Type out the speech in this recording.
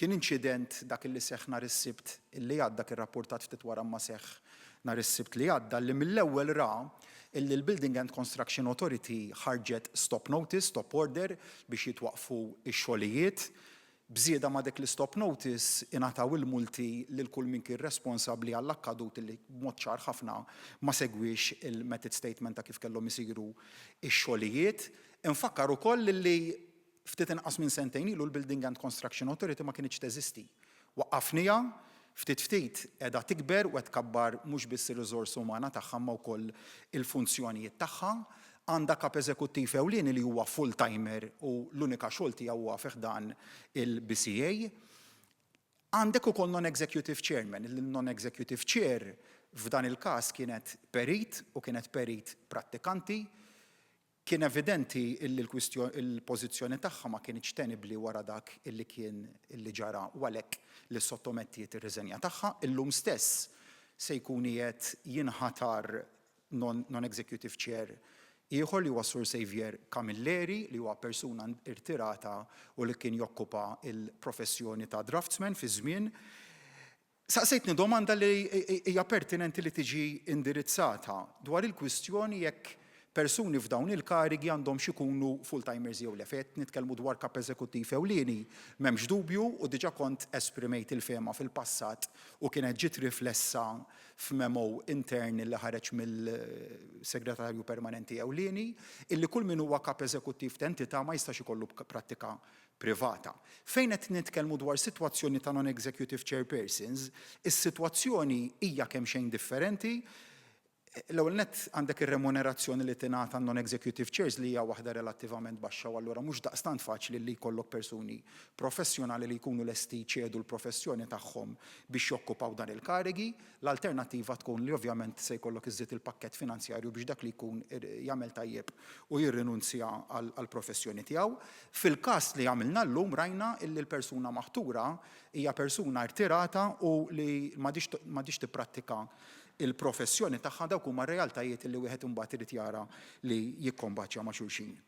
Kien inċident dak li seħħ nhar is-Sibt li għadda, kien rappurtat ftit wara ma seħħ nhar is-Sibt li għadda, li mill-ewwel ra illi l-Building and Construction Authority ħarġet stop notice, stop order biex jitwaqfu x-xogħlijiet. B'żieda ma' dik l-istop notice ingħataw il-multi lil kull min kien responsabbli għall-akkadut li b'mod ċar ħafna ma segwix il-method statement ta' kif kellhom isiru x-xogħlijiet. Infakkar ukoll li ftit inqas minn sentejn ilu l-Building and Construction Authority ma kinitx teżisti. Waqqafnieha, ftit ftit qiegħda tikber u qed tkabbar mhux biss ir-riżorsa umana tagħha imma wkoll il-funzjonijiet tagħha. Għandha kap eżekuttiv ewlieni li huwa full-timer u l-unika xogħol tiegħu huwa fi ħdan il-BCA. Għandek ukoll non-executive chairman. Il-non-executive chair f'dan il-każ kienet perit u kienet perit prattikanti. Kien evidenti illi l-pożizzjoni tagħha ma kinitx tenibli wara dak illi kien illi ġara u għalhekk li sottomettiet ir-riżenja tagħha. Illum stess se jkun qiegħed jinħatar non-executive chair ieħor li huwa Sur Xavier Camilleri, li huwa persuna irtirata u li kien jokkupa il-professjoni ta' draftsman fi żmien. Saqsejtni domanda li hija pertinenti li tiġi indirizzata dwar il-kwistjoni jekk persuni f'dawn il-karigi għandhom ikunu full-timers jew le. Fejn nitkellmu dwar kap eżekuttiv ewlieni, m'hemmx dubju u diġà kont esprimejt il-fehma fil-passat u kienet ġiet riflessa f'memo intern li ħareġ mill-segretarju permanenti ewlieni, illi kull min huwa kap eżekuttiv t'entità ma jistax ikollu prattika privata. Fejn qed nitkellmu dwar sitwazzjoni ta' non-executive chairpersons, is-sitwazzjoni hija kemm xejn differenti. L-ewwel nett għandek ir-remunerazzjoni li tingħata non-executive chairs li hija waħda relattivament baxxa u allura mhux daqstant faċli li jkollok persuni professjonali li jkunu lesti jċedu l-professjoni tagħhom biex jokkupaw dan il-karigi. L-alternattiva tkun li ovvjament se jkollok iżżid il-pakkett finanzjarju biex dak li jkun jagħmel tajjeb u jirrinunzja għall-professjoni tiegħu. Fil-każ li għamilna llum rajna illi l-persuna maħtura hija persuna irtirata u li m'għadix tipprattika il-professjoni tagħha. Dawk huma realtajiet li wieħed imbagħad irid jara li jikkombaċja ma' xulxin.